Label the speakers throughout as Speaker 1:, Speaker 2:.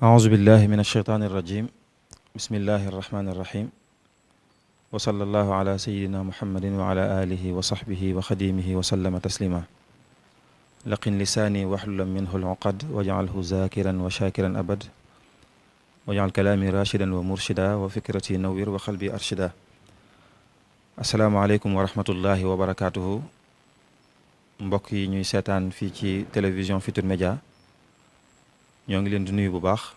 Speaker 1: أعوذ بالله من الشيطان الرجيم بسم الله الرحمن الرحيم وصلى الله على سيدنا محمد وعلى آله وصحبه وخديمه وسلم تسليما لقن لساني واحلل منه العقد واجعله ذاكرا وشاكرا أبد واجعل كلامي راشدا ومرشدا وفكرتي نوير وقلبي أرشدا السلام عليكم ورحمة الله وبركاته mbokk yi ñuy seetaan fii ci télévision Futurs Médias ñoo ngi leen di nuyu bu baax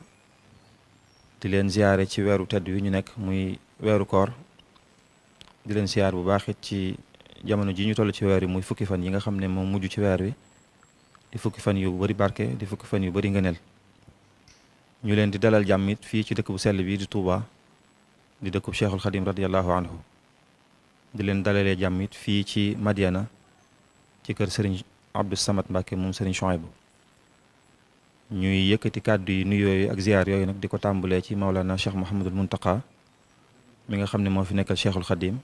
Speaker 1: di leen ziyaare ci weeru tedd wi ñu nekk muy weeru koor di leen ziyaar bu baax it ci jamono ji ñu toll ci weer wi muy fukki fan yi nga xam ne moom mujj ci weer wi di fukki fan yu bari barke di fukki fan yu bari ngëneel ñu leen di dalal jàmm it fii ci dëkk bu sell bi di Touba di dëkkub Cheikhul Khadim radiyallahu anhu di leen dalalee jàmm it fii ci Madiana ci kër Serigne Abdou Samad Mbacke moom Serigne Chouaïbou ñuy yëkkati kàddu yi nuyoo yooyu ak ziyaar yooyu nag di ko tàmbalee ci Maulana Cheikh Mouhamadul Muntaka mi nga xam ne moo fi nekkal Cheikhul Khadim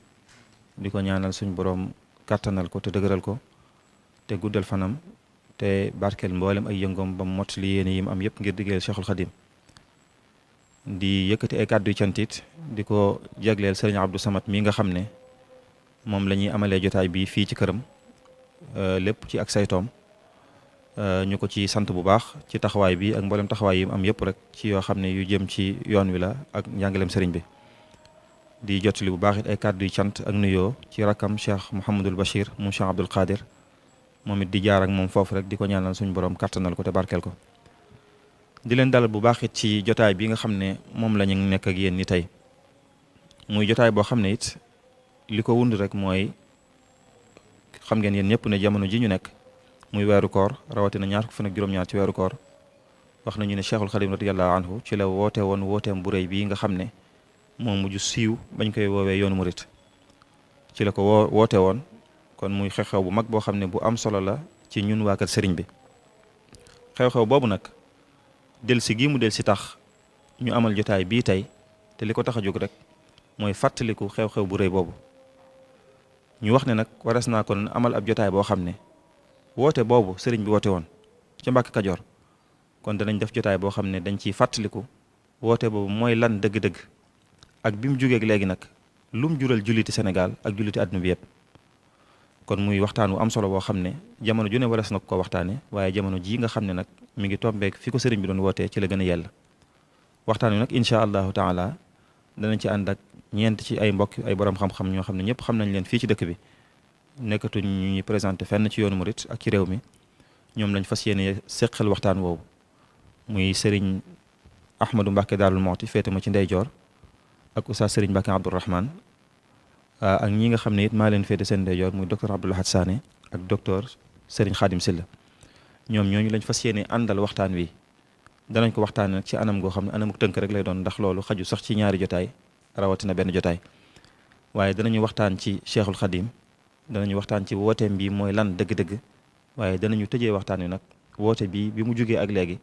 Speaker 1: di ko ñaanal suñ borom kàttanal ko te dëgëral ko te guddal fanam te barkeel mboolem ay yëngoom ba mot li yéene yi mu am yëpp ngir diggeel Cheikhul Khadim di yëkkati ay kàddu yu cantit di ko jagleel Serigne Abdou Samad mi nga xam ne moom la ñuy amalee jotaay bi fii ci këram lépp ci ak saytoom ñu ko ci sant bu baax ci taxawaay bi ak mboolem taxawaay yi am yëpp rek ci yoo xam ne yu jëm ci yoon wi la ak njàngaleem sëriñ bi di jottali bu baax it ay kàddu yu cant ak nuyoo ci rakkam Cheikh Mouhamadul Bachir mu Cheikh Abdoul Qadir moom it di jaar ak moom foofu rek di ko ñaanal suñu borom kattanal ko te barkeel ko di leen dalal bu baax it ci jotaay bi nga xam ne moom la ñu nekk ak yéen ni tey muy jotaay boo xam ne it li ko wund rek mooy xam ngeen yéen ñëpp ne jamono ji ñu nekk muy weeru koor rawatina ñaar fukki fan ak juróom-ñaar ci weeru koor wax nañu ne Cheikhul Khadim radiyallahu anhu ci la woote woon wooteem bu rëy bii nga xam ne moo mujj siiw bañ koy woowee yoonu murit ci la ko woote woon kon muy xew-xew bu mag boo xam ne bu am solo la ci ñun waa kër sëriñ bi xew-xew boobu nag del si gii mu del si tax ñu amal jotaay bii tey te li ko tax a jóg rek mooy fàttaliku xew-xew bu rëy boobu ñu wax ne nag waras naa kon amal ab jotaay boo xam ne woote boobu sëriñ bi woote woon ca Mbàkke Kajoor kon danañ def jotaay boo xam ne dañ ciy fàttaliku woote boobu mooy lan dëgg-dëgg ak bi mu jógeeg léegi nag lu mu jural julliti Sénégal ak julliti àdduna bi yëpp kon muy waxtaan wu am solo boo xam ne jamono ju ne waras na ko waxtaane waaye jamono jii nga xam ne nag mi ngi tombeek fi ko sëriñ bi doon wootee ci la gën a yell waxtaan wi nag incha allahu taala danañ ci ànd ak ñeent ci ay mbokk ay borom xam-xam ñoo xam ne ñëpp xam nañ leen fii ci dëkk bi nekkatuñ ñu ñuy présenté fenn ci yoonu murit ak ci réew mi ñoom lañ fas yéene seqal waxtaan woowu muy Serigne Ahmadou Mbacke Daarul Moxti féete ma ci ndeyjoor ak Oustaz Serigne Mbacke Abdourahmane ak ñi nga xam ne it maa leen féete seen ndeyjoor muy docteur Abdoul Ahad Sané ak docteur Serigne Khadim Silla ñoom ñooñu lañ fas yéene àndal waxtaan wi danañ ko waxtaanee nag ci anam goo xam ne anamuk tënk rek lay doon ndax loolu xaju sax ci ñaari jotaay rawatina benn jotaay waaye danañu waxtaan ci Cheikhul Khadim danañu waxtaan ci wooteem bi mooy lan dëgg-dëgg waaye danañu tëjee waxtaan wi nag woote bi mu jugee ak léegi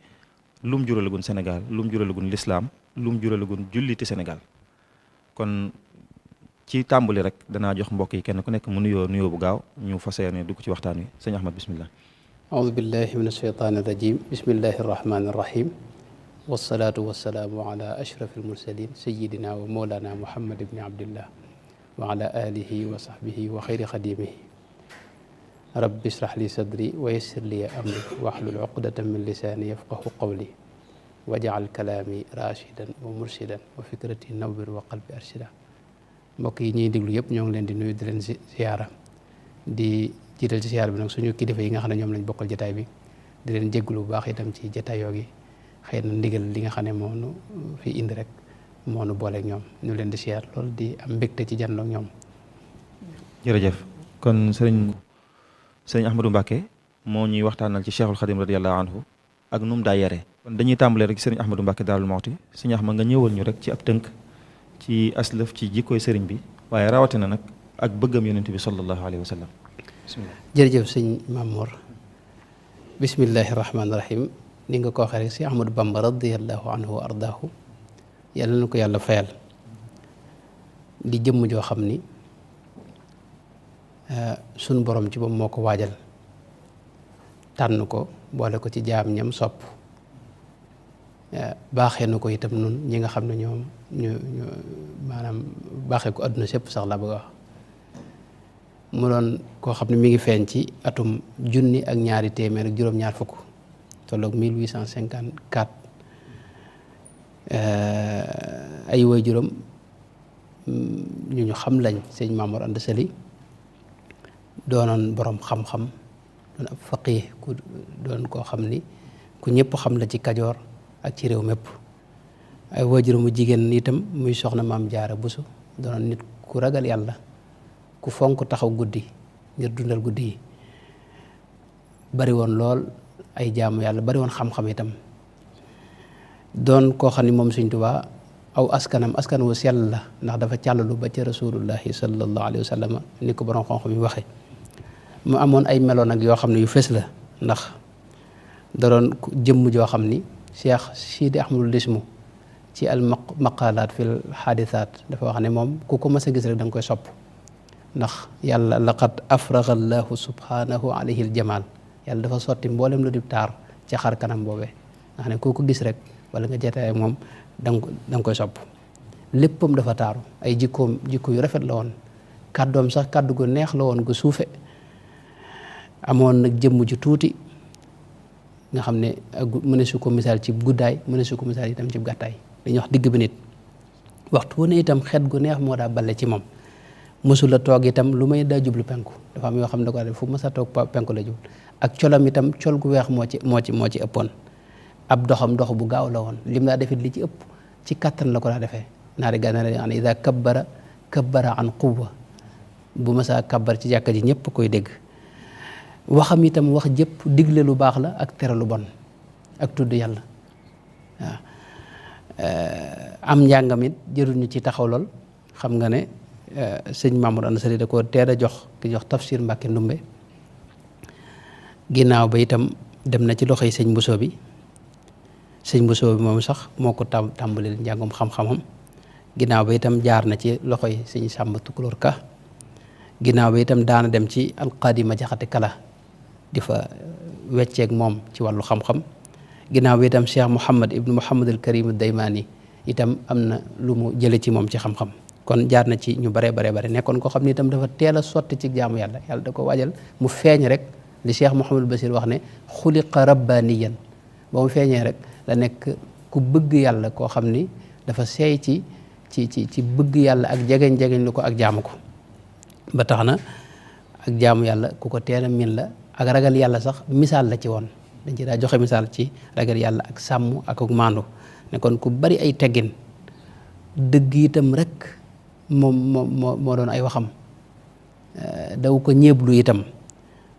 Speaker 1: lum juralagun Sénégal lum juralagun lislaam lum juralagun julliti Sénégal kon ci tàmbali rek danaa jox mbokk yi kenn ku nekk mu nuyoo bu gaaw ñu fas yéene dugg ci waxtaan wi sëñ Ahmad bismillah
Speaker 2: أعوذ بالله من الشيطان الرجيم بسم الله الرحمن الرحيم والصلاة والسلام على أشرف المرسلين سيدنا ومولانا محمد بن عبد الله وعلى آله وصحبه وخير خديمه رب اشرح لي صدري ويسر لي أمري واحلل عقدة من لساني يفقه قولي واجعل كلامي راشدا ومرشدا وفكرتي نور وقلبي أرشدا mbokk yi ñuy déglu yëpp ñoo ngi leen di nuyu di leen ziyaara di jiital ci siyaar bi nag suñu kilifa yi nga xam ne ñoom lañ bokkal jataay bi di leen jégglu bu baax itam ci jataayoo gi xëy na ndigal li nga xam ne moo nu fi indi rek moo nu booleeg ñoom ñu leen di siyaar loolu di am mbégte ci janloog ñoom.
Speaker 1: jërëjëf kon sëriñ Ahmadou Mbacke moo ñuy waxtaanal ci Cheikhul Khadim radiyallahu anhu ak nu mu daa yare kon dañuy tàmbalee rek ci sëriñ Ahmadou Mbacke Daarul Moxti sëriñ Ahmad nga ñëwal ñu rek ci ab tënk ci aslëf ci jikkooy sëriñ bi waaye rawatina nag ak bëggam yonent bi sallallahu alayhi wa sallam bismillah
Speaker 2: jërëjëf sëñ Mamour bismillahi rahmaani rahim ni nga ko waxee rek si Ahmadou Bamba radiyallahu anhu wa ardaahu yàlla na ko yàlla fayal di jëmm joo xam ni sunu borom ci moom moo ko waajal tànn ko boole ko ci jaam ñam sopp baaxee na ko itam nun ñi nga xam ne ñoom ñu maanaam baaxee ko àdduna sépp sax la bëgg a wax mu doon koo xam ne mi ngi feeñ ci atum 1200 ak juróom-ñaar fukk tolloog 1854 ay waajuram ñu xam lañ sëñ Mamoor Anta Sali doonoon borom xam-xam doon ab faqih ku doon koo xam ni ku ñëpp xam la ci Kajoor ak ci réew mépp ay waajuram mu jigéen itam muy soxna Maam Jaara Buso doonoon nit ku ragal yàlla ku fonk taxaw guddi ngir dundal guddi yi bari woon lool ay jaamu yàlla bari woon xam-xam itam doon koo xam ni moom Sëñ Tuubaa aw askan wu sell la ndax dafa càllalu ba ca rasulullahi sallallahu alayhi wa sallam ni ko borom xam-xam yi waxe mu amoon ay meloon nag yoo xam ne yu fës la ndax da doon jëmm joo xam ni Cheikh Sidi Ahmadul Lismu ci al maqalaat fil xaadisaat dafa wax ne moom ku ko mas a gis rek da nga koy sopp ndax yàlla laqad afraga allahu subhanahu alayhi al jamal yàlla dafa sotti mboolem lu di taar ci xar kanam boobee nga xam ne ku ko gis rek wala nga jotee ak moom da nga koy sopp léppam dafa taaru ay jikko yu rafet la woon kàddoom sax kàddu gu neex la woon gu suufe amoon nag jëmm ju tuuti nga xam ne mëne su ko misaal ci guddaay mëne su ko misaal itam ci gàttaay dañuy wax digg bi nit waxtu wu ne itam xet gu neex moo daa bale ci moom mësula toog itam lu may daa jublu penku dafa am yoo xam ne da ko def fu mës a toog penku la jublu ak colam itam col gu weex moo ci ëppoon ab doxam dox bu gaaw la woon lim daa defit li ci ëpp ci kattan la ko daa defee naari gànnaar yi an ida kabbara an quwwa bu mësaa kabbar ci jàkka ji ñëpp koy dégg waxam itam wax jëpp digle lu baax la ak tere lu bon ak tudd yàlla waaw am njàngam it jërul ñu ci taxaw lool xam nga ne sëñ Mamour Anta Sali da ko teel a jox ki jox tafsir Mbàkke Ndumbe ginnaaw ba itam dem na ci loxoy sëñ Bousso bi sëñ Bousso bi moom sax moo ko tàmbalil njàngum xam-xamam ginnaaw ba itam jaar na ci loxoy sëñ Sàmba Tukulóor Ka ginnaaw ba itam daana dem ci alqaadima Jaxate Kala di fa wecceeg moom ci wàllu xam-xam ginnaaw bi itam Cheikh Mouhamad ibnu Mouhamad al Karim Daymaani itam am na lu mu jële ci moom ci xam-xam kon jaar na ci ñu bare nekkoon koo xam ne itam dafa teel a sotti ci jaamu yàlla yàlla da ko waajal mu feeñ rek li Cheikh Mouhamadul Basir wax ne xuliqa rabbaniyan ba mu feeñee rek la nekk ku bëgg yàlla koo xam ni dafa seey ci bëgg yàlla ak jegeñ lu ko ak jaamu ko ba tax na ak jaamu yàlla ku ko teel a min la ak ragal yàlla sax misaal la ci woon dañ ci daa joxe misaal ci ragal yàlla ak sàmm ak maandu ne kon ku bari ay teggin dëgg itam rek moo doon ay waxam daw ko ñeeblu itam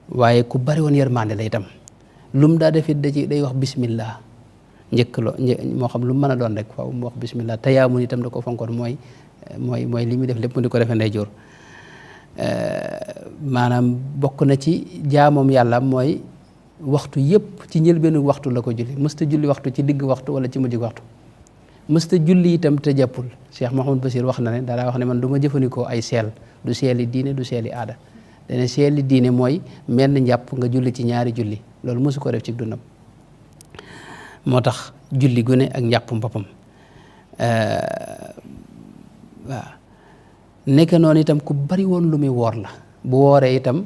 Speaker 2: waaye ku bari woon yërmande la itam lum daa defit day wax bismillah njëkk moo xam lu mu mën a doon rek faaw mu wax bismillah tayaamun itam da ko fonkoon mooy li muy def lépp mu di ko defee ndeyjoor maanaam bokk na ci jaamoom yàlla mooy waxtu yëpp ci njëlbeenu waxtu la ko julli mësta julli waxtu ci digg waxtu wala ci mujj waxtu mësta julli itam te jàppul Cheikh Mouhamadou Bassir wax na ne daa wax ne man du ma jëfandikoo ay seel du seeli diine du seeli aada dane seeli diine mooy menn njàpp nga julli ci ñaari julli loolu mësu ko def ci dundam moo tax julli gune ak njàppum boppam waaw nekk noonu itam ku bari woon lu muy woor la bu wooree itam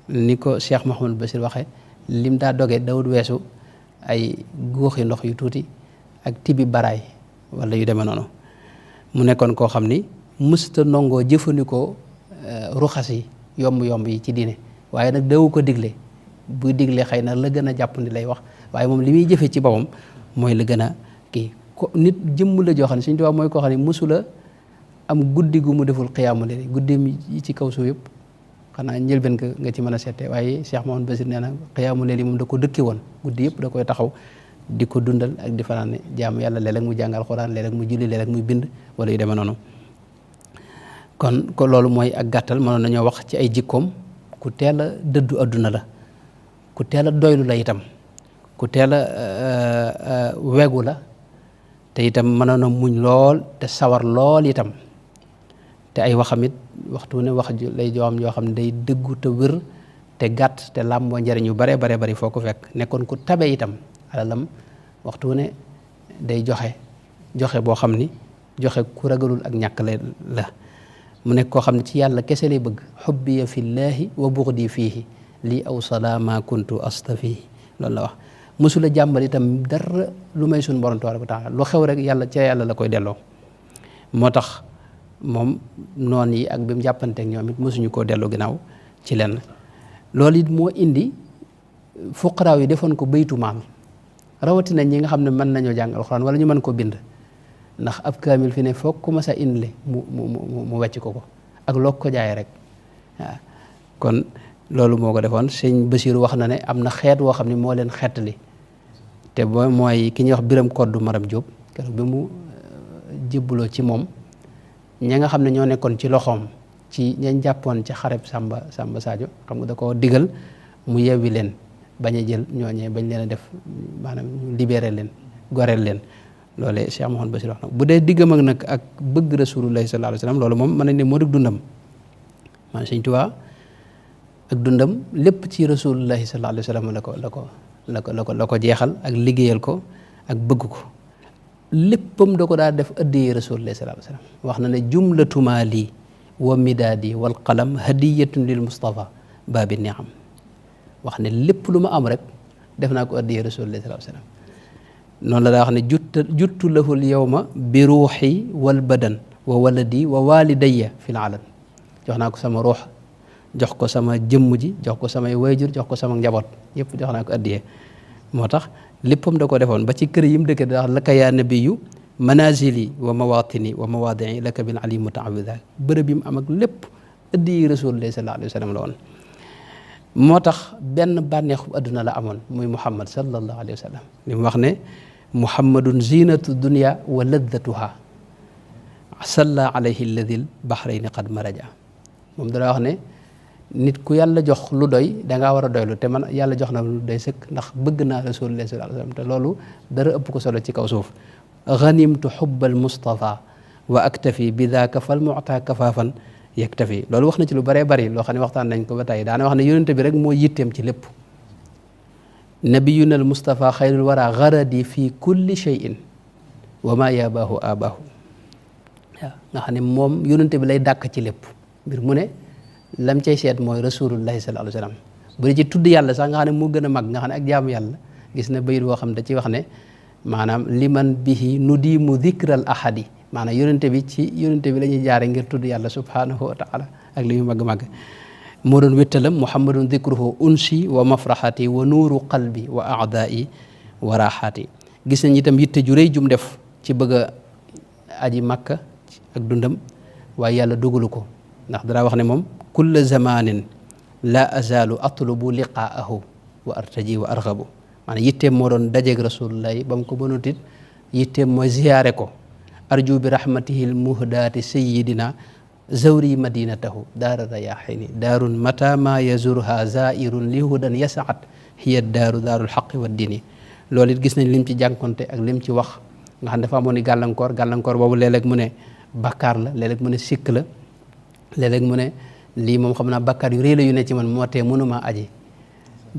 Speaker 2: ni ko Cheikh Mouhamadou Bassir waxe lim daa doge dawut weesu ay góoxi ndox yu tuuti ak tibi baraay wala yu demee noonu mu nekkoon koo xam ni mësta nongoo jëfandikoo ruxas yi yomb yi ci diine waaye nag dawu ko digle buy digle xëy na la gën a jàpp ni lay wax waaye moom li muy jëfee ci boppam mooy la gën a kii ko nit jëmm la joo xam ne Sëñ Tuubaa mooy koo xam ne mësula am guddi gu mu deful xiyaamu leen guddeem yi ci kaw suuf yëpp xanaa njëlbeen nga ci mën a seete waaye Cheikh Mouhamadou Bassir nee na xiyaamu leen yi moom da ko dëkke woon guddi yëpp da koy taxaw di ko dundal ak di fanaan jaamu yàlla léeg-léeg mu jàngal Alxuraan léeg-léeg mu julli léeg-léeg muy bind wala yu demee noonu kon ko loolu mooy ak gàttal mënoon nañoo wax ci ay jikkoom ku teel a dëddu adduna la ku teel a doylu la itam ku teel a wegu la te itam mënoon a muñ lool te sawar lool itam te ay waxamit waxtu ne wax lay joo xam ne day dëggu te wér te gàtt te làmboo njëriñ yu bare bari foo ko fekk nekkoon ku tabe itam alalam waxtu ne day joxe boo xam ni joxe ku ragalul ak ñàkk la mu nekk koo xam ne ci yàlla kese lay bëgg xubbiya fillaahi wa buxdi fiihi lii aw salama kuntu astafihi loolu la wax mësula jàmbal itam dara lu may suñu borom tabaaraka wa taala lu xew rek yàlla ca yàlla la koy delloo moo tax moom noon yi ak bi mu jàppanteek ñoom it mësuñu koo delloo ginnaaw ci lenn loolu it moo indi fuqaraaw yi defoon ko baytu maal rawatina ñi nga xam ne mën nañoo jàng alxuraan wala ñu mën ko bind ndax ab kaamil fi ne foog ku ma sa indile mu wecc ko ak loog ko jaay rek waaw kon loolu moo ko defoon sëñ Basiiru wax na ne am na xeet woo xam ne moo leen xeetali te mooy ki ñuy wax Biram Koddu Maram Jóob keroog bi mu jébbaloo ci moom ña nga xam ne ñoo nekkoon ci loxoom ci ñañ jàppoon ci xareb Samba Sadio xam nga da ko digal mu yewwi leen bañ a jël ñooñee bañ leen a def maanaam ñu libéré leen goreel leen loolee Cheikh Mouhamadou Bachir wax na bu dee diggam ak nag ak bëgg rasulullahi sallallahu alayhi wa sallam loolu moom mën nañ ne moo dëgg dundam maanaam Sëñ Tuubaa ak dundam lépp ci rasulullahi sallallahu alayhi wa sallam la ko jeexal ak liggéeyal ko ak bëgg ko léppam da ko daa def addiyee rasulullahi sallallahu alayhi wa sallam wax na ne jumlatu maali wa midaadi wal qalam hadiyatun lil Mustafa baabi niam wax ne lépp lu ma am rek def naa ko addiyee rasulullahi sallallahu alayhi wa sallam noonu la daa wax ne juttu lahul yawma bi ruuxi wal badan wa waladi wa walidayya fil alan jox naa ko sama ruux jox ko sama jëmm ji jox ko samay wayjur jox ko sama njaboot yëpp jox naa ko addiyee moo tax léppam da ko defoon ba ci kër yi mu dëkk da wax laka yaa nabiyu manazili wa mawatini wa mawadii laka bil ali mutaawida bërëb yi mu am ak lépp addiyee rasulullahi sallallahu alayhi wa sallam la woon moo tax benn bànneexu adduna la amoon muy muhammad sallallahu alayhi wa sallam li mu wax ne muhammadun zinatu dunya wa laddatuha salla alayhi alladil bahrayni qad maraja moom dana wax ne nit ku yàlla jox lu doy dangaa war a doylu te man yàlla jox na lu doy sëkk ndax bëgg naa rasulullah sallallahu alayhi wa sallam te loolu dara ëpp ko solo ci kaw suuf ghanimtu hubbal mustafa wa aktafi bi daaka fal mu'ta kafaafan yaktafi loolu wax na ci lu bëree bëri loo xam ne waxtaan nañ ko ba tey daana wax ne yonente bi rek moo yitteem ci lépp nabiyuna al mustafa xayrul wara garadi fi kulli shay'in wa ma yabaahu abaahu waaw nga xam ne moom yonente bi lay dàkk ci lépp mbir mu ne lam cay seet mooy rasulullahi sallallahu alayhi wa sallam bu dee ci tudd yàlla sax nga xam ne moo gën a mag nga xam ne ak jaamu yàlla gis na bayit boo xam ne da ci wax ne maanaam liman bihi nudimu dhikral ahadi maanaam yonente bi ci yonente bi la ñuy jaare ngir tudd yàlla subhanahu wa taala ak li mu màgg-màgg moo doon wéttalam muhammadun dhikruhu unsi wa mafrahati wa nuuru qalbi wa aadai wa raxaati gis nañ itam yitte ju rëy jum def ci bëgg a aji màkka ak dundam waaye yàlla dogalu ko ndax dara wax ne moom kulla zamanin la azalu atlubu liqaahu wa artaji wa arghabu maanaam yitteem moo doon dajeeg rasulullahi ba mu ko bënutit yitteem mooy ziyaare ko arju bi rahmatihi l muhdaati sayidina zawri madinatahu daara rayaxini daarun mata ma yazurha zairun li hudan yasaat hiya daaru daarul xaqi wa dini loolu it gis nañ lim ci jànkonte ak lim ci wax nga xam dafa amoon ni gàllankoor boobu léeg-léeg mu ne bakkaar la léeg-léeg mu ne sikk la léeg-léeg mu ne lii moom xam naa bakkaar yu rëy la yu ne ci man moo tee mënuma aji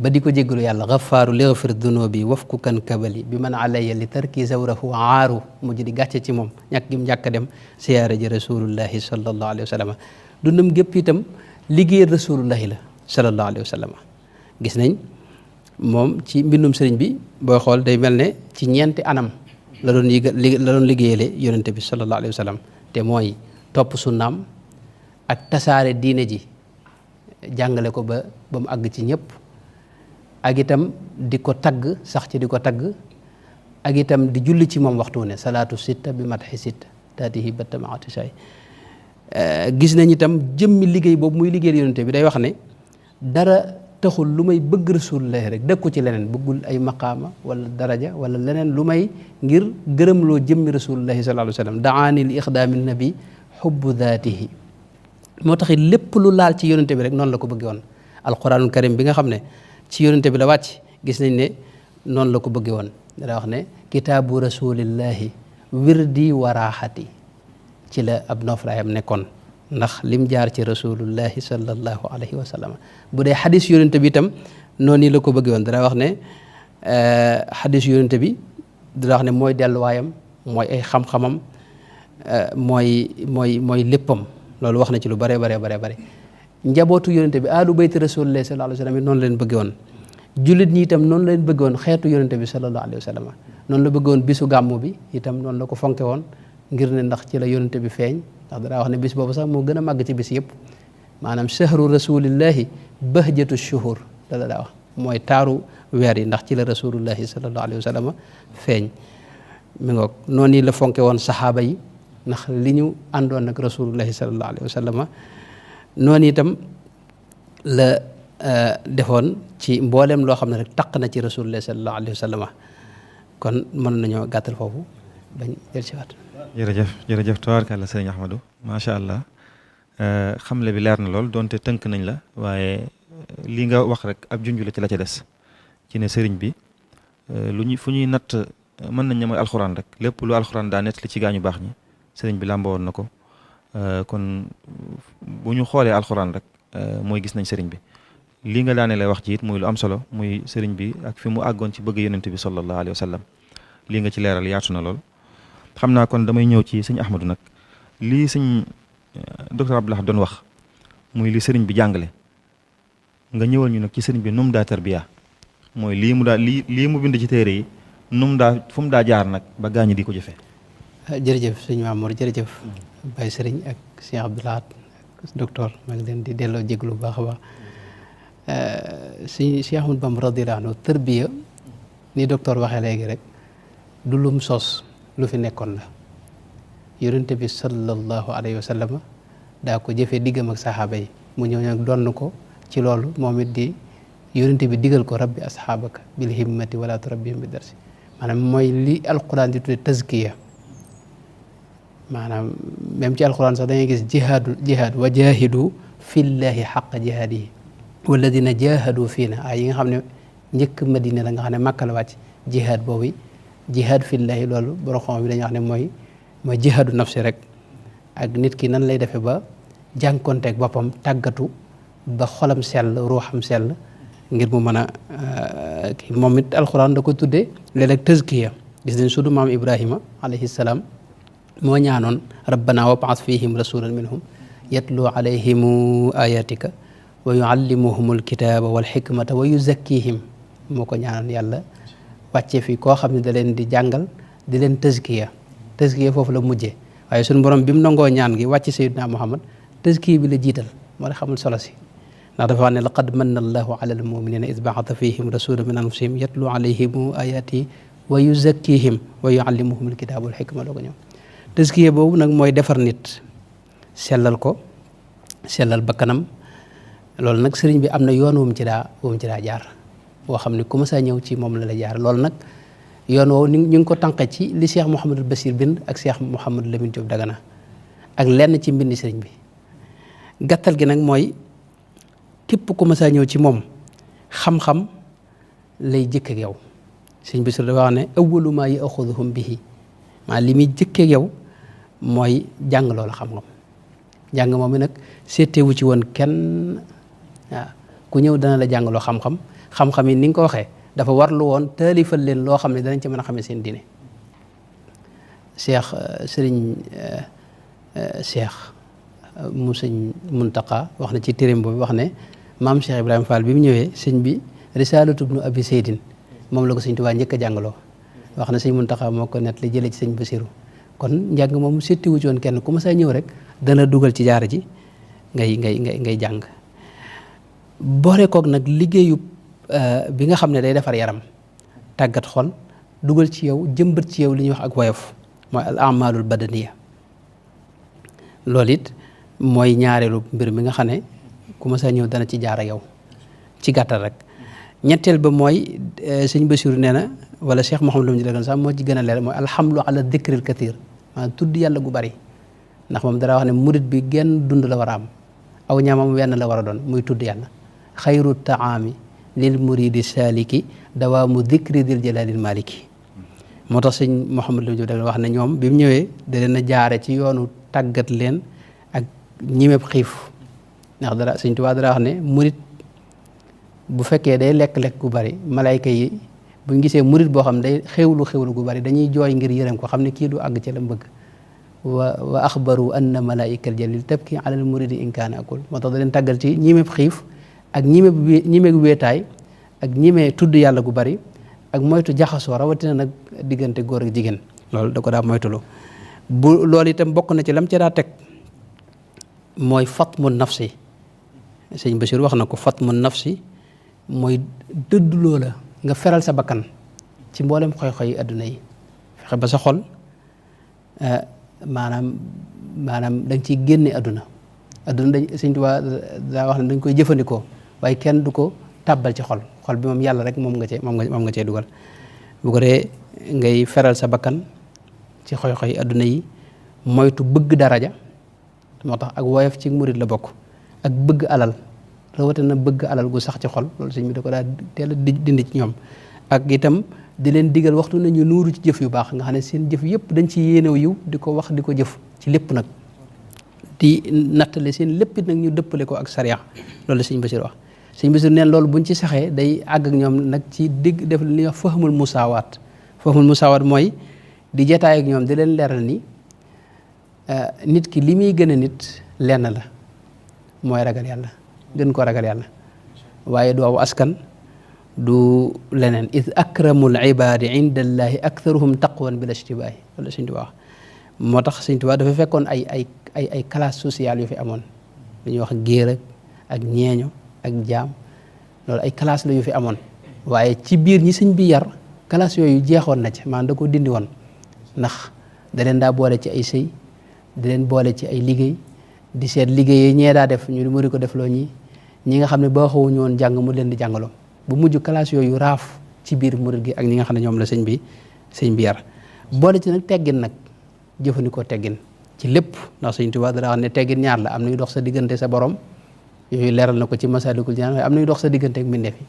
Speaker 2: ba di ko jéggalu yàlla gafaaru lighfir dunubi wafku kan kabali bi man alayya li tarki zawrahu aaru mujj di gàcce ci moom ñàkk gi mu njàkk dem siyaara ji rasulullahi sallallahu alayhi wa sallam dundam gépp itam liggéeyal rasulullahi la sallallahu alayhi wa sallam gis nañ moom ci mbindum sëriñ bi booy xool day mel ne ci ñeenti anam la doon liggéeyale yonente bi sallallahu alayhi wa sallam te mooy topp sunnaam ak tasaare diine ji jàngale ko ba mu àgg ci ñëpp ak itam di ko tagg sax ci di ko tagg ak itam di julli ci moom waxtu ne salaatu sitta bi madhi sitta taatihi batta maati say gis nañ itam jëmmi liggéey boobu muy liggéeyal yonente bi day wax ne dara taxul lu may bëgg rasulullahi rek dëkku ci leneen bëggul ay maqaama wala daraja wala leneen lu may ngir gërëmloo jëmmi rasulullahi sallallahu alayhi wa sallam daani li ixdaami nabi xubbu daatihi moo taxit lépp lu laal ci yonente bi rek noonu la ko bëggee woon alquranul karim bi nga xam ne ci yonente bi la wàcc gis nañ ne noonu la ko bëggee woon dara wax ne kitaabu rasulillahi wirdi wa raaxati ci la ab noflaayam nekkoon ndax lim jaar ci rasulullahi sallallahu alayhi wa sallam bu dee xadis yonente bi itam noonu la ko bëggee woon dara wax ne xadis yonente bi dina wax ne mooy delluwaayam mooy ay xam-xamam mooy léppam loolu wax na ci lu bare bare njabootu yonente bi aalu bayti rasulillahi sallallahu alayhi wa sallam noonu leen bëgge woon jullit ñi itam noonu leen bëgge woon xeetu yonente bi sallallahu alayhi wa sallam noonu la bëgge woon bisu gàmmu bi itam noonu la ko fonke woon ngir ne ndax ci la yonente bi feeñ ndax danaa wax ne bis boobu sax moo gën a màgg ci bis yëpp maanaam shahru rasulillahi bahjatu shuhur la daa wax mooy taaru weer yi ndax ci la rasulullahi sallallahu alayhi wa sallam feeñ mi ngoog noonu la fonke woon saxaaba yi ndax li ñu àndoon nag rasulullahi sallallahu alayhi wa sallam noonu itam la defoon ci mboolem loo xam ne rek taq na ci rasulullahi sallallahu alayhi wa sallam kon mën nañoo gàttal foofu bañ jël ci waat
Speaker 1: jërëjëf tabaarkalla sëriñ Ahmadou macha allah xamle bi leer na lool donte tënk nañ la waaye li nga wax rek ab junj la ci la ca des ci ne sëriñ bi fu ñuy natt mën nañ ne mooy alxuraan rek lépp lu alxuraan daa nett li ci gaañu baax ñi sëriñ bi làmboon na ko kon bu ñu xoolee alxuraan rek mooy gis nañ sëriñ bi lii nga daane lay wax ci it muy lu am solo muy sëriñ bi ak fi mu àggoon ci bëgg yonent bi sallallahu alayhi wa sallam lii nga ci leeral yaatu na lool xam naa kon damay ñëw ci sëñ Ahmadou nag lii sëñ docteur Abdou Lahad doon wax muy li sëriñ bi jàngale nga ñëwal ñu nag ci sëriñ bi nu mu daa tarbiya mooy lii mu bind ci téere yi fu mu daa jaar nag ba gaañi di ko jëfee.
Speaker 2: jërëjëf sëñ Mamour jërëjëf Baye Sëriñ ak Cheikh Abdou Lahad ak docteur maa ngi leen di delloo jéglu bu baax a baax si Cheikh Ahmadou Bamba radiyallahu anhu tarbiya ni docteur waxee léegi rek du lum sos lu fi nekkoon la yonente bi sallallahu alayhi wa sallam daa ko jëfee diggam ak saxaaba yi mu ñëw nag donn ko ci loolu moom it di yonente bi digal ko rabbi asxaabaka bil himmati wala turabbihim bi darsi maanaam mooy li alquran di tudde tazkiya maanaam même ci alquran sax dangay gis jihaad wa jahidu fillahi xaqa jihaadihi walladina jahadu fiina yi nga xam ne njëkk madina la nga xam ne màkka la wàcc jihaad boobu jihaad fillahi loolu borom xam bi dañuy wax ne mooy jihaadu nafsi rek ak nit ki nan lay defee ba jànkonteeg boppam tàggatu ba xolam sell ruuxam sell ngir mu mën a kii moom it alxuraan da ko tuddee léeg-léeg tazkiya gis nañ sudu maam Ibrahima alayhi salaam moo ñaanoon rabbana wab'ath fihim rasulan minhum yatlu alayhim ayatika wa yuallimuhum alkitaba wal hikmata wa yuzakkihim moo ko ñaanoon yàlla wàcce fi koo xam ne da leen di jàngal di leen tazkiya foofu la mujjee waaye suñu borom bi mu nangoo ñaan gi wàcc sayyidina Muhammad tazkiya bi la jiital moo la xamul solo si ndax dafa wax ne laqad manna allahu ala almuminina id ba'atha fihim rasulan min anfusihim yatlu alayhim ayatihi wa yuzakkihim wa yuallimuhum alkitaba wal hikma loo ko ñëw tazkiya boobu nag mooy defar nit sellal ko sellal bakkanam loolu nag sëriñ bi am na yoon wu mu ci daa jaar boo xam ne ku ma saa ñëw ci moom la jaar loolu nag yoon woowu ñu ngi ko tànqe ci li Cheikh Mouhamadul Bachir bind ak Cheikh Mouhamadou Lamine Diop Dagana ak lenn ci mbindi sëriñ bi gàttal gi nag mooy képp ku ma saa ñëw ci moom xam-xam lay jëkk ak yow sëriñ Bachir dafa wax ne awwalu maa yaxuduhum bihi maa li muy jëkk ak yow mooy jàng loolu xam-xam jàng moom mi nag seetewu ci woon kenn waaw ku ñëw dana la jàngaloo xam-xam yi ni nga ko waxee dafa warlu woon taalifal leen loo xam ne danañ ci mën a xamee seen diine Cheikh mu sëñ Muntaqa wax na ci téereem boobu wax ne maam Cheikh Ibrahima Fall bi mu ñëwee sëñ bi Risaalatu ibnu Abi Seydin moom la ko sëñ Tuubaa njëkk a jàngaloo wax na sëñ Muntaqa moo ko net li jëlee ci sëñ Basiru kon njàng moom settiwu ci woon kenn ku ma saa ñëw rek dana dugal ci jaara ji ngay jàng boole koog nag liggéeyu bi nga xam ne day defar yaram tàggat xol dugal ci yow jëmbat ci yow li ñuy wax ak woyof mooy al amalul badaniya loolu it mooy ñaareelu mbir mi nga xam ne ku ma saa ñëw dana ci jaar ak yow ci gàttal rek ñetteel ba mooy sëñ Basiru nee na wala Cheikh Mouhamadou Lamine Diop sax moo ci gën a leer mooy alhamdu ala dikril kathir maanaam tudd yàlla gu bari ndax moom dara wax ne murit bi genn dund la war a am aw ñaamam wenn la war a doon muy tudd yàlla xayru taami lil muridi saliki dawaamu dikri dil jalalil maliki moo tax sëñ Mouhamadou Lamine Diop da wax ne ñoom bi mu ñëwee da leen a jaare ci yoonu tàggat leen ak ñimeb xiif ndax dara sëñ Tuubaa dara wax ne murit bu fekkee day lekk-lekk gu bari malayka yi buñ gisee murit boo xam ne day xewlu gu bari dañuy jooy ngir yërëm ko xam ne kii du àgg ci la bëgg wa axbaru anna malaika al jalil tabki ala al muridi in kaana akul moo tax da leen tàggal ci ñimeeb xiif ak ñimeeg wéetaay ak ñimee tudd yàlla gu bari ak moytu jaxasoo rawatina nag diggante góor ak jigéen loolu da ko daa moytulu bu loolu itam bokk na ci lam ci daa teg mooy fatmu nafsi sëñ Bachir wax na ko fatmu nafsi mooy dëdd loola nga feral sa bakkan ci mboolem xoy-xoy adduna yi fexe ba sa xol maanaam da nga ciy génne adduna dañ sëñ Tuubaa daa wax ne dañ koy jëfandikoo waaye kenn du ko tàbbal ci xol bi moom yàlla rek moom nga cee dugal bu ko dee ngay feral sa bakkan ci xoy-xoy adduna yi moytu bëgg daraja moo tax ak woyof ci murit la bokk ak bëgg alal rawatina bëgg alal gu sax ci xol loolu sëñ bi da ko daa teel a dindi ci ñoom ak itam di leen digal waxtu nañu nuuru ci jëf yu baax nga xam ne seen jëf yëpp dañ ci yéenew yiw di ko wax di ko jëf ci lépp nag di nattale seen lépp nag ñu dëppale ko ak sariya loolu la sëñ Bachir wax sëñ Bachir neen loolu buñ ci saxee day àgg ak ñoom nag ci digg def li ñuy wax fahmul musaawaat mooy di jataay ak ñoom di leen leeral ni nit ki li muy gën a nit lenn la mooy ragal yàlla gën ko ragal yàlla waaye du aw askan du leneen id akramul ibadi inda allahi aktharuhum taqwan bila ishtibaahi wala sëñ Tuubaa wax moo tax sëñ Tuubaa dafa fekkoon ay classe sociale yu fi amoon lu ñuy wax géer ak ñeeño ak jaam loolu ay classe la yu fi amoon waaye ci biir ñi sëñ bi yar classe yooyu jeexoon na ci maanaam da ko dindi woon ndax da leen daa boole ci ay sëy di leen boole ci ay liggéey di seet liggéey yi ñee daa def ñu mu di ko defloo ñi nga xam ne ba xawuñu woon jàng mu leen di jàngaloo bu mujj classe yooyu raaf ci biir murid gi ak ñi nga xam ne ñoom la sëñ bi yar boole ci nag teggin nag jëfandikoo teggin ci lépp ndax sëñ Tuubaa dara wax ne teggin ñaar la am na yu dox sa diggante sa borom yooyu leeral na ko ci Masaalikul Jinaan waaye am na yu dox sa diggante ak mbindeef yi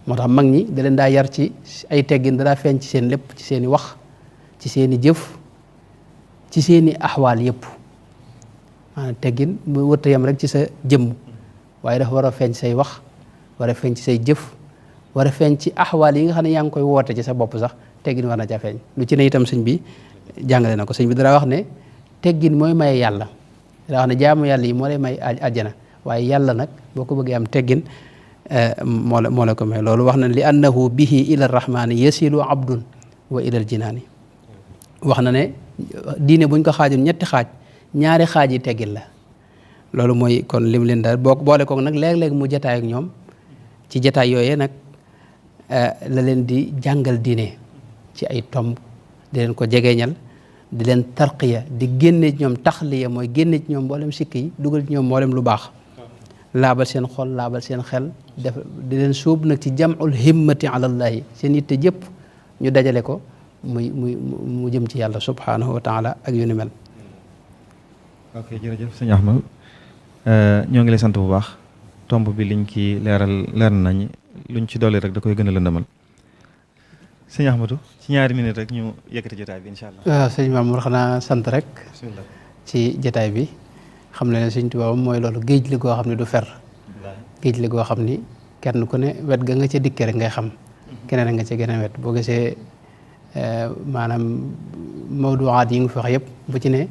Speaker 2: moo tax mag ñi da leen daa yar ci ay teggin da daa feeñ ci seen lépp ci seen i wax ci seen i jëf ci seen i axwaal yëpp maanaam teggin mu wërta yam rek ci sa jëmm waaye dafa war a feeñ say wax war a feeñ ci say jëf war a feeñ ci axwaal yi nga xam ne yaa ngi koy woote ci sa bopp sax teggin war na ca feeñ lu ci ne itam sëñ bi jàngale na ko sëñ bi dara wax ne teggin mooy maye yàlla dara wax ne jaamu yàlla yi moo lay may àjjana waaye yàlla nag boo ko bëggee am teggin moo la ko may loolu wax na li annahu bihi ila rahmaani yasilu abdun wa ilal jinaani wax na ne diine buñ ko xaajoon ñetti xaaj ñaari xaaj yi teggin la loolu mooy kon lim leen daal boo boole koog nag léeg-léeg mu jataay ak ñoom ci jataay yooyee nag la leen di jàngal diine ci ay tomb di leen ko jegeeñal di leen tarqiya di génne ci ñoom taxliya mooy génne ci ñoom mboolem sikk yi dugal ci ñoom mboolem lu baax laabal seen xol laabal seen xel def di leen suub nag ci jam'ul himmati ala llahi seen yitte jëpp ñu dajale ko mu jëm ci yàlla subhanahu wa taala ak yu ni mel.
Speaker 1: ok jërëjëf sëñ Ahmad ñoo ngi lay sant bu baax tomb bi liñ ki leer nañ luñ ci dolli rek da koy gën a lëndëmal sëñ Ahmadou ci ñaari minute rek ñu yëkkati jotaay bi incha allah.
Speaker 2: waaw sëñ Mamour xanaa sant rek.
Speaker 1: bismillah
Speaker 2: ci jotaay bi xam ne sëñ Tuubaa mooy loolu géej li goo xam ne du fer. géej li goo xam ni kenn ku ne wet ga nga ca dikkee rek ngay xam. keneen a nga ca geneen wet boo gisee maanaam mawduwaat yi nga fi wax yëpp bu ci ne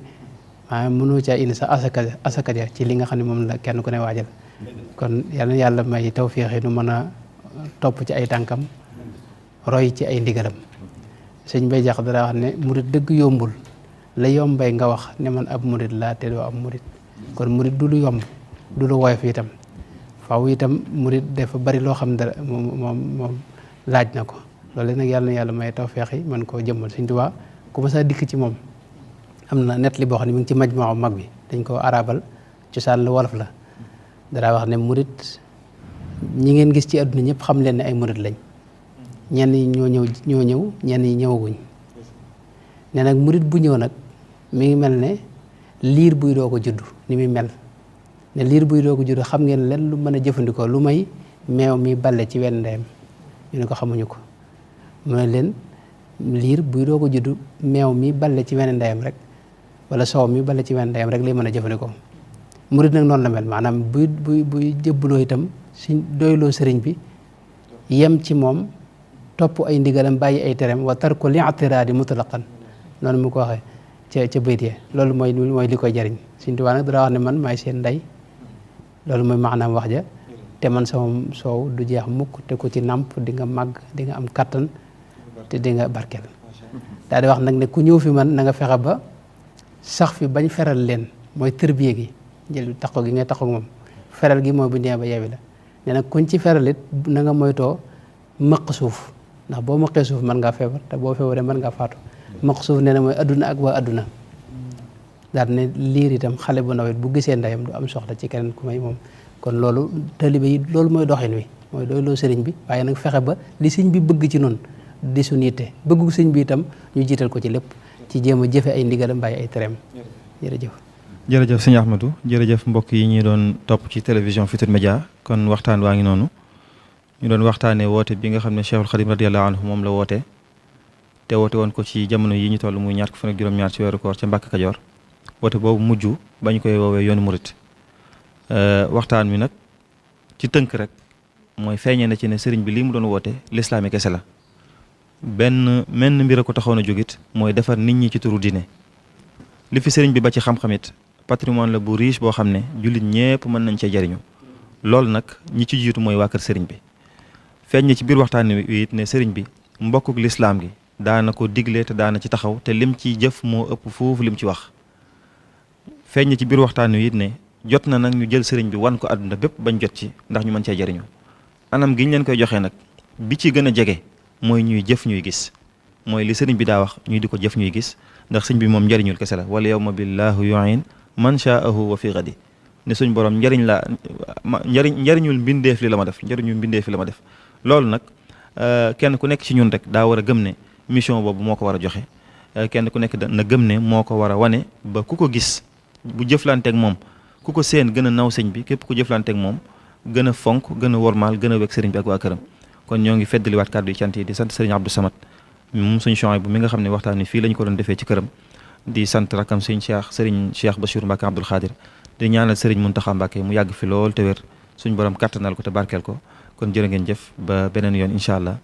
Speaker 2: maanaam mënoo caa indi sa asaka ja ci li nga xam ne moom la kenn ku ne waajal kon yàlla may tawfiix yi nu mën a topp ci ay tànkam roy ci ay ndigalam sëñ Bay Jax dara wax ne murit dëgg yombul la yombay nga wax ne man ab murit laa te doo ab murit kon murit du lu yomb du lu woyof itam faaw itam murit dafa bari loo xam dara moom laaj na ko loolu nag yàlla na yàlla may tawfeex yi man koo jëmmal Sëñ Tuubaa ku ma saa dikk ci moom am na net li boo xam ne mi ngi ci majmaa mag bi dañ ko arabal cosaan la wolof la dara wax ne murit ñi ngeen gis ci àdduna ñëpp xam leen ne ay murit lañ ñenn ñi ñoo ñëw ñenn ñi ñëwaguñ ne nag murit bu ñëw nag mi ngi mel ne liir buy doo ko juddu ni muy mel ne liir buy doo ko juddu xam ngeen leen lu mën a jëfandikoo lu may meew mi balle ci wenn ndeyam ñu ne ko xamuñu ko mu ne leen liir buy doo ko juddu meew mi balle ci wenn ndeyam rek wala soow mi balle ci wenn ndeyam rek lay mën a jëfandikoo murit nag noonu la mel maanaam buy jëbbaloo itam suñ doyloo sëriñ bi yem ci moom topp ay ndigalam bàyyi ay terem wa tarku li'tiraadi mutlaqan noonu mu ko waxee ca bayt ya loolu mooy li koy jariñ Sëñ Tuubaa nag dara wax ne man maay seen ndey loolu mooy maanaam wax ja te man sama soow du jeex mukk te ku ci nàmp di nga màgg di nga am kattan te di nga barkeel daal di wax nag ne ku ñëw fi man na nga fexe ba sax fi bañ feral leen mooy tërbiye gi jël taxaw gi ngay taxaw moom feral gi mooy bu ñëwee ba yewi la nee nag kuñ ci feralit na nga moytoo mëq suuf ndax boo mëqee suuf mën ngaa feebar te boo feebaree mën ngaa faatu mëq suuf nee na mooy adduna ak waa adduna daal ne liir itam xale bu nawet bu gisee ndeyam du am soxla ci keneen ku may moom kon loolu taalibe yi loolu mooy doxin wi mooy doy loo sëriñ bi waaye nag fexe ba li sëñ bi bëgg ci noonu di suñu yitte bëggu sëñ bi itam ñu jiital ko ci lépp ci jéem a jëfe ay ndigalam bàyyi ay tereem jërëjëf
Speaker 1: jërëjëf sëñ Ahmadou jërëjëf mbokk yi ñuy doon topp ci télévision Futurs Médias kon waxtaan waa ngi noonu ñu doon waxtaanee woote bi nga xam ne Cheikhul Khadim radiyallahu anhu moom la woote te woote woon ko ci jamono yi ñu toll muy ñaar fan ak juróom-ñaar ci weeru koor ca Mbàkke Kajoor woote boobu mujj bañ koy woowee yoonu murit waxtaan wi nag ci tënk rek mooy feeñee na ci ne sëriñ bi lii mu doon woote lislaami kese la menn mbir a ko taxoon a jógit mooy defar nit ñi ci turu diine li fi sëriñ bi ba ci xam-xamit patrimoine la bu riche boo xam ne jullit ñépp mën nañ cee jariñu loolu nag ñi ci jiitu mooy waa kër sëriñ bi feeñ na ci biir waxtaan wi it ne sëriñ bi mbokkuk lislaam gi daana ko digle te daana ci taxaw te lim ci jëf moo ëpp foofu lim ci wax feeñ na ci biir waxtaan wi it ne jot na nag ñu jël sëriñ bi wan ko àdduna bépp bañ jot ci ndax ñu mën cee jariñu anam gi ñu leen koy joxee nag bi ci gën a jege mooy ñuy jëf ñuy gis mooy li sëriñ bi daa wax ñuy di ko jëf ñuy gis ndax sëriñ bi moom njariñul kese la wala yawma billahu yu'in man sha'ahu wa fi ghadi ne suñ borom njariñul mbindeef li la ma def njariñul mbindeef li la ma def loolu nag kenn ku nekk ci ñun rek daa war a gëm ne mission boobu moo ko war a joxe kenn ku nekk na gëm ne moo ko war a wane ba ku ko gis bu jëflanteeg moom ku ko seen gën a naw sëñ bi képp ku jëflanteeg moom gën a fonk gën a wormaal gën a wekk sëriñ bi ak waa këram kon ñoo ngi feddaliwaat kàddu yi cant yi di sant sëriñ Abdou Samad moom suñu Chouaïbou bu mi nga xam ne waxtaan wi fii lañ ko doon defee ci këram di sant rakam sëriñ Cheikh Bachir Mbacke Abdoul Khadir di ñaanal sëriñ Mountakha Mbacke mu yàgg fi lool te wér suñ borom kattanal ko te barkeel ko kon jërë ngeen jëf ba beneen yoon incha allah